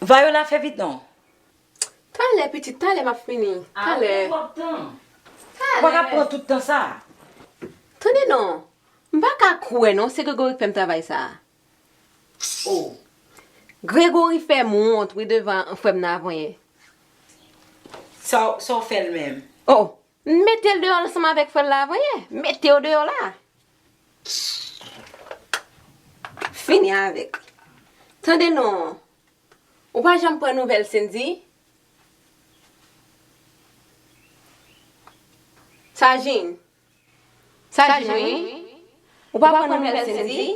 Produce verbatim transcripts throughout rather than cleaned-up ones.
Viola, fè vit non. Talè, pitit, talè m ap fini. Talè. Ou pran twòp tan. Ou pa ka pran tout tan sa. Tande non. M pa ka kwè non, se Gregory k fè m travay sa. Oh. Gregory fè m wont, wi, devan frè m nan avanyè. Sa, sa w fè l menm? Oh, m mete l deyò ansanm avèk frè l la avanyè. Mete yo deyò la. Fini avèk. Tande non. Ou pa janm pran nouvèl Sendy? Sajin. Sajin, wi. Ou pa pran nouvèl Sendy?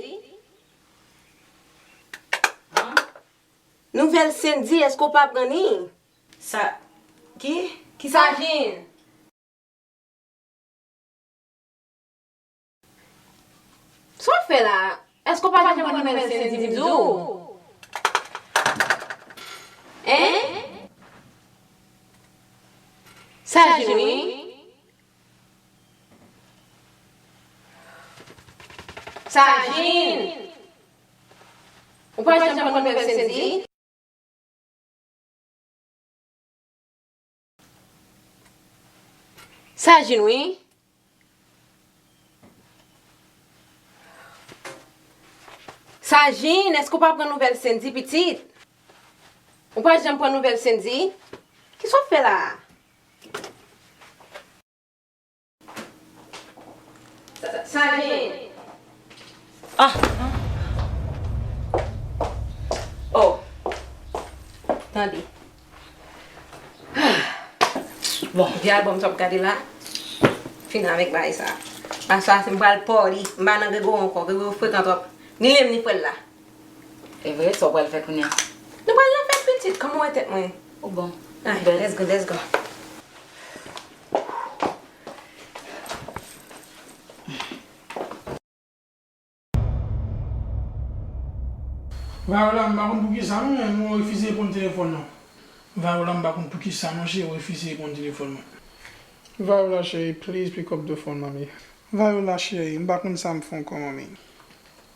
Nouvèl Sendy, èske w pa pran ni? Sa, ki? Ki sa? Sajin. Sa w fè la? Èske w pa janm pran nouvèl Sendy m di w? Hein? Sajin, wi. Sajin. Ou pa janm pran nouvèl Sendy? Sajin, wi. Sajin, èske w pa pran nouvèl Sendy, pitit? Ou pa janm pran nouvèl Sendy? Kisa w fè la a? Sa, Sajin. Ah. Oh. Tande. Bon. Vye albòm sa w ap gade la. Fini avèk bagay sa. Aswè si m pral party. M pa nan Gregory ankò. Gregory frekan twòp. Ni li menm ni frè l la. E vre, sa w pral fè kounye a? Nou pral nan fèt pitit, kòman w wè tèt mwen? Ou bon. Ay, let's go, let's go. Viola, m pa konn poukisa non, men ou refize reponn telefòn nan. Viola, m pa konn poukisa non, cheri, ou refize reponn telefòn mwen. Viola, cheri, please pick up the phone, mami. Viola, cheri, m pa konn sa m fè ankò, mami.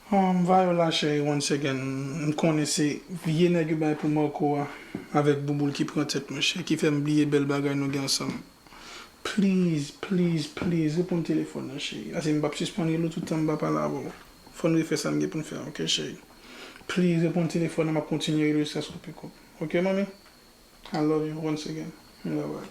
Hum, Viola, cheri, once again, m konnen se vye nèg yo bay pou Marco a, avèk bouboul ki pran tèt mwen, cheri, ki fè m bliye bèl bagay nou gen ansanm. Please, please, please, reponn telefòn nan, cheri. Paske m p ap sispann rele w tout tan m pa pale avè w. Fò n refè sa n gen pou n fè a, oke, cheri? Please, reponn telefòn nan, m ap kontinye rele w jiskaske w pick up. Oke, manmi? I love you once again. Bye bye.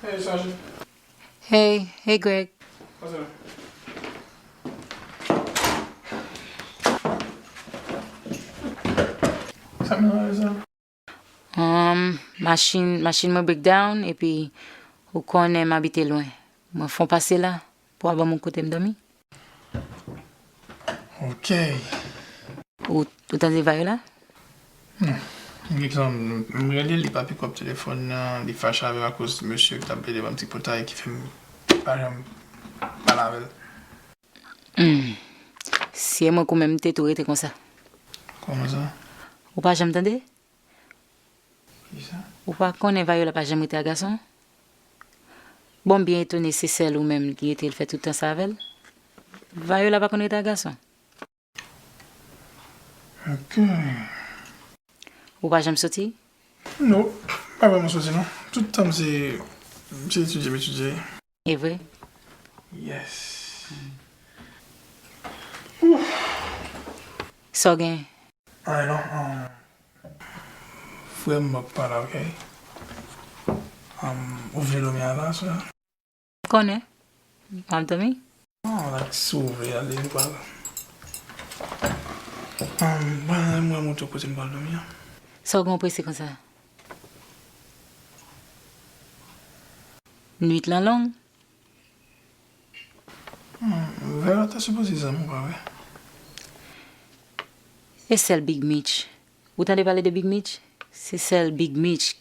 Hey, Saji. Hey, hey, Greg. What's up? Sa m nan rezon? Um, machin, machin mwen break down, epi ou konnen m abite lwen. Mwen fon pase la pou w al ban m yon kote m dòmi. Ok. Ou, ou tande Viola? Non. M gen, m rele li pa pikòp telefòn nan, li fache avè m akoz mesye ki t ap plede ban m tripotay ki fè m pa janm pale avè l. Hmm. Si e mwen kou menm m te tou rete konsa. Kòman sa? Ou pa janm tande? Kisa? Ou pa konnen Viola pa janm rete ak gason? Bon, m byen etone se sèl ou menm ki rete l fè tout tan sa avè l. Viola pa konn rete ak gason. Ok. Ou pa janm soti? Non, pa vrèman soti non. Tout tan m se, m se etidye, m etidye. E vre? Yes. Sa w gen? Anyen non. Frè m, m ap pale, ok? Um, ou vle dòmi a la, sè? Konnen. M ap dòmi. Ah, like, si w vle ale, nou pral. Um, ban mwen montre w kote nou pral dòmi an. Sa w gen w prese konsa? Nwit lan long. Hmm, Viola ta sipoze zanmi w, pa vre? E sèl Big Mitch. Ou tande pale de Big Mitch? Se sèl Big Mitch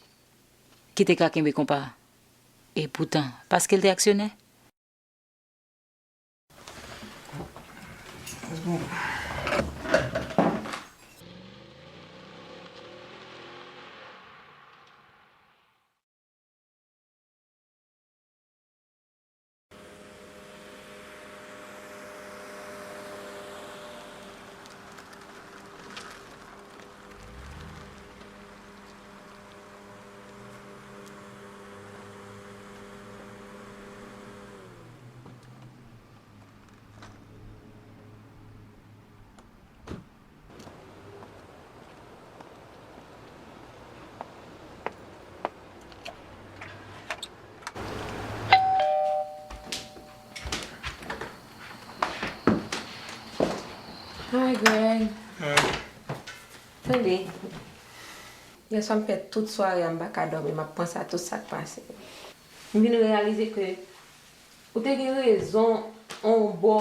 ki te ka kenbe konpa. E poutan, paske l te aksyonè. Hi, Greg. Hey. Tande. Yèswa m fè tout sware a, m pa ka dòmi, m ap panse a tout sa k pase. M vin reyalize ke ou te gen rezon on bò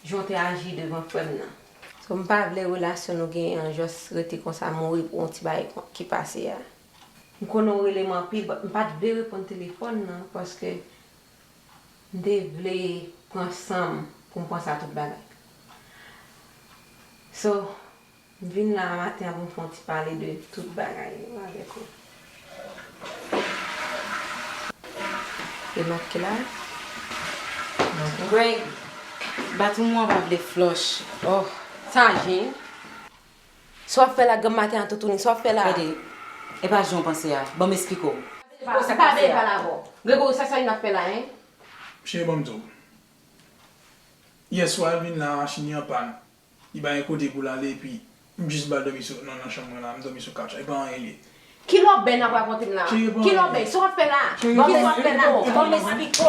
jan w te aji devan frè m nan. So, m pa vle relasyon nou genyen an jis rete konsa mouri pou yon ti bagay kon, ki pase a. M konnen w rele m anpil, but m pa t vle reponn telefòn nan, paske m te vle pran san m pou m panse a tout bagay. So, m vin la a maten an pou m fè yon ti pale de tout bagay yo avèk ou. E Marc ki la? Greg, batri mwen pa vle flush. Oh, sa jen. Sa w ap fè la granm maten an toutouni, sa w ap fè la? Gade, e pa jan w panse a. Ban m esplike w. Sa pa byen pale avè w. Gregory, sa sa vin ap fè la, en? Cheri, ban m di w. Yèswa, l vin la, machin li an pàn. Li pa gen kote pou l ale, epi m jis ba l dòmi sou, nan, nan chanm mwen la, m dòmi sou kach la. E pa anyen li ye. Ki lòbèy n ap rakonte m la? Cheri, e pa anyen. Ki lòbèy? Sa w ap fè la? Cheri, e pa anyen. Ki lòbèy la? Ban m esplike w.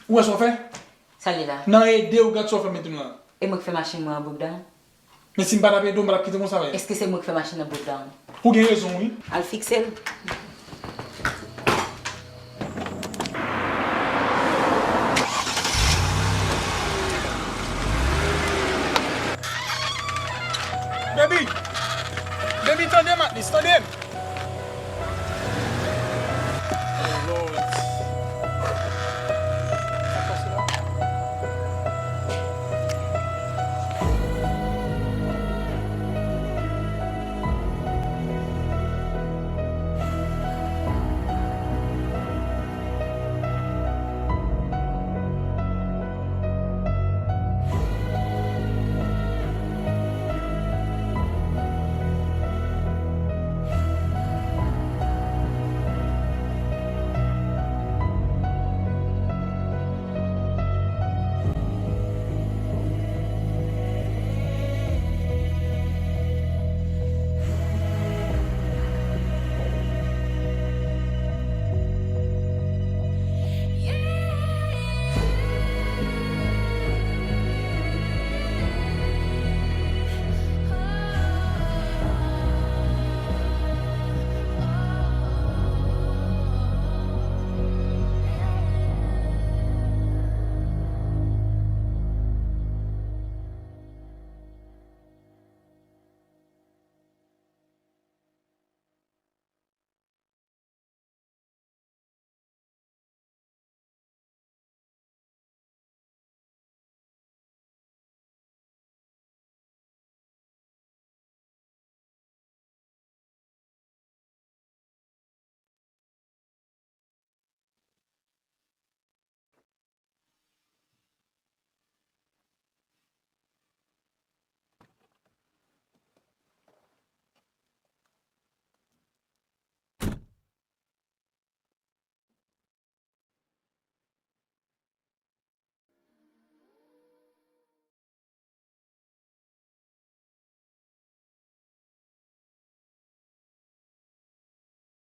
Ou wè sa w fè? Sa l ye la? Nan ede w, gad sa w fè mete m la. E mwen k fè machin mwen an breakdown? Men si m pa t ap ede w, m pa t ap kite w konsa, wi. Èske se mwen k fè machin nan breakdown? Ou gen rezon, wi. Al fikse l. Baby! Baby, tande m, at least, tande m! Oh, Lord.